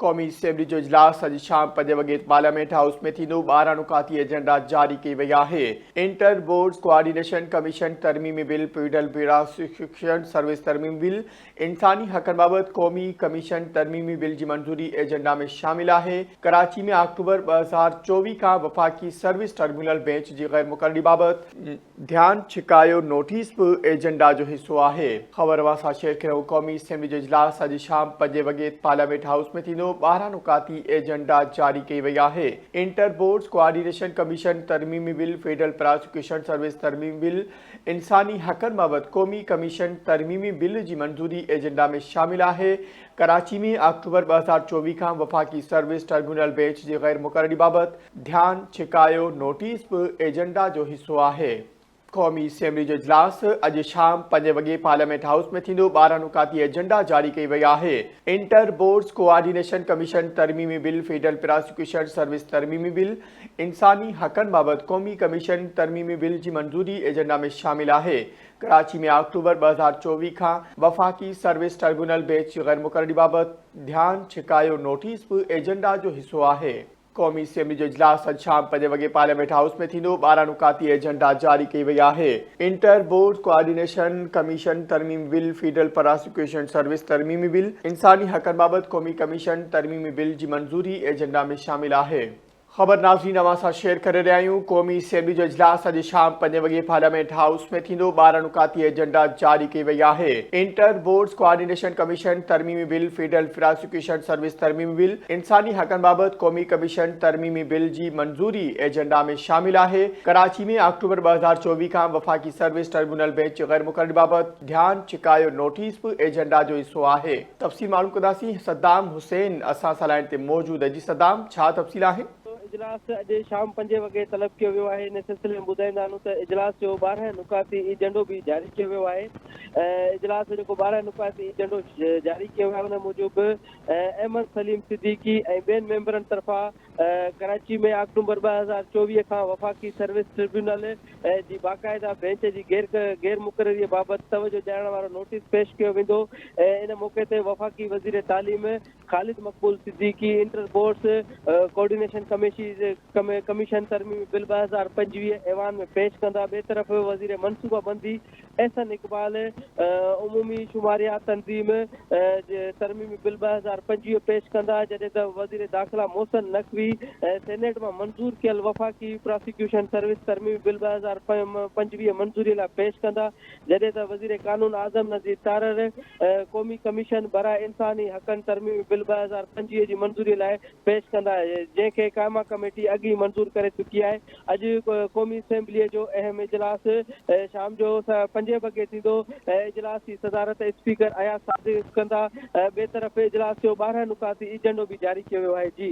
قومي اسيمبلي جو اجلاس اڄ شام پنج وڳي پارليامينٽ هائوس ۾ ٿيندو، 12 نڪاتي ايجنڊا جاري ڪئي وئي آهي. انٽر بورڊز ڪوآرڊينيشن ڪميشن ترميمي بل، فيڊرل پراسيڪيوشن سروس ترميمي بل، انساني حقن بابت قومي ڪميشن ترميمي بل جي منظوري ايجنڊا ۾ شامل آهي. ڪراچي ۾ آڪٽوبر 2024 کان وفاقي سروس ٽربيونل بينچ جي غير مقرري بابت ڌيان ڇڪايو نوٽيس به ايجنڊا جو حصو آهي. خبر اوهان سان شيئر ڪريون قومي اسيمبلي جو اجلاس اڄ شام پنجين وڳي پارليامينٽ هائوس ۾ ٿيندو، 12 نڪاتي ايجنڊا جاري ڪئي وئي آهي. انٽر بورڊز ڪوآرڊينيشن ڪميشن ترميمي بل، فيڊرل پراسيڪيوشن سروس ترميمي بل، انساني حقن بابت قومي ڪميشن ترميمي بل جي منظوري ايجنڊا ۾ شامل آهي. ڪراچي ۾ آڪٽوبر 2024 کان وفاقي سروس ٽربيونل بينچ جي غير مقرري بابت ڌيان ڇڪايو نوٽيس به ايجنڊا جو حصو آهي. قومي اسيمبلي جو اجلاس اڄ شام پنج وڳي پارليامينٽ هائوس ۾ ٿيندو، 12 نڪاتي ايجنڊا جاري ڪئي وئي آهي. انٽر بورڊز ڪوآرڊينيشن ڪميشن ترميمي بل، فيڊرل پراسيڪيوشن سروس ترميمي بل، انساني حقن بابت قومي ڪميشن ترميمي بل جي منظوري ايجنڊا ۾ شامل آهي. ڪراچي ۾ آڪٽوبر 2024 کان وفاقي سروس ٽربيونل بينچ جي غيرمقرري بابت ڌيان ڇڪايو نوٽيس به ايجنڊا جو حصو آهي. قومي اسيمبلي جو اجلاس اڄ شام پنج وڳي پارليامينٽ هائوس ۾ ٿيندو، 12 نڪاتي ايجنڊا جاري ڪئي وئي آهي. انٽر بورڊ ڪوآرڊينيشن ڪميشن ترميمي بل، فيڊرل پراسيڪيوشن سروس ترميمي بل، انساني حقن بابت قومي ڪميشن ترميمي بل جي منظوري ايجنڊا ۾ شامل آهي. خبر ناظرين اوهان سان شيئر ڪري رهيا آهيون قومي اسيمبلي جو اجلاس اڄ شام پنج وڳي پارليامينٽ هائوس ۾ ٿيندو، 12 نڪاتي ايجنڊا جاري ڪئي وئي آهي. انٽر بورڊز ڪوآرڊينيشن ڪميشن ترميمي بل، فيڊرل پراسيڪيوشن سروس ترميمي بل، انساني حقن بابت قومي ڪميشن ترميمي بل جي منظوري ايجنڊا ۾ شامل آهي. ڪراچي ۾ آڪٽوبر 2024 کان وفاقي سروس ٽربيونل بينچ جي غير مقرري بابت ڌيان ڇڪايو نوٽيس به ايجنڊا جو حصو آهي. تفصيل معلوم ڪنداسين صدام حسين اسان سان لائين تي موجود جي صدام ڇا تفصيل آهن؟ اجلاس اڄ شام پنجين وڳي طلب ڪيو ويو آهي ان سلسلي ۾ ٻڌائيندا هلون ته اجلاس جو 12 نڪاتي ايجنڊو به جاري ڪيو ويو آهي اجلاس جو جيڪو 12 نڪاتي ايجنڊو جاري ڪيو ويو آهي ان موجب احمد سليم صديقي ۽ ٻين ميمبرن طرفان ڪراچي ۾ آڪٽومبر 2024 کان وفاقي سروس ٽربيونل جي باقاعده بينچ جي غير مقرري بابت توجهه ڏيارڻ وارو نوٽيس پيش ڪيو ويندو ان موقعي تي وفاقي وزير تعليم Khalid Maqbool Siddiqui inter boards coordination commission ترميمي بل 2025 ايوان ۾ پيش ڪندا ٻئي طرف وزير منصوبه بندي احسن اقبال عمومي شماريات تنظيم ترميمي بل 2025 پيش ڪندا، جڏهن ته وزير داخلا محسن نقوي سينيٽ مان منظور ڪيل وفاقي پراسيڪيوشن سروس ترميمي بل 2025 منظوري لاء پيش ڪندا، جڏهن ته وزير قانون اعظم نذير تارڙ قومي ڪميشن براء انساني حقن ترميمي بل 2025 جي منظوري لاء پيش ڪندا، جنهن کي قائمه ڪميٽي اڳ ئي منظور ڪري چڪي آهي. اڄ قومي اسيمبليء جو اهم اجلاس شام جو پنجين وڳي ٿيندو. اجلاس جي صدارت اسپيڪر اياز صادق ڪندا. ٻئي طرف اجلاس جو 12 نڪاتي ايجنڊو به جاري ڪيو ويو آهي. جي.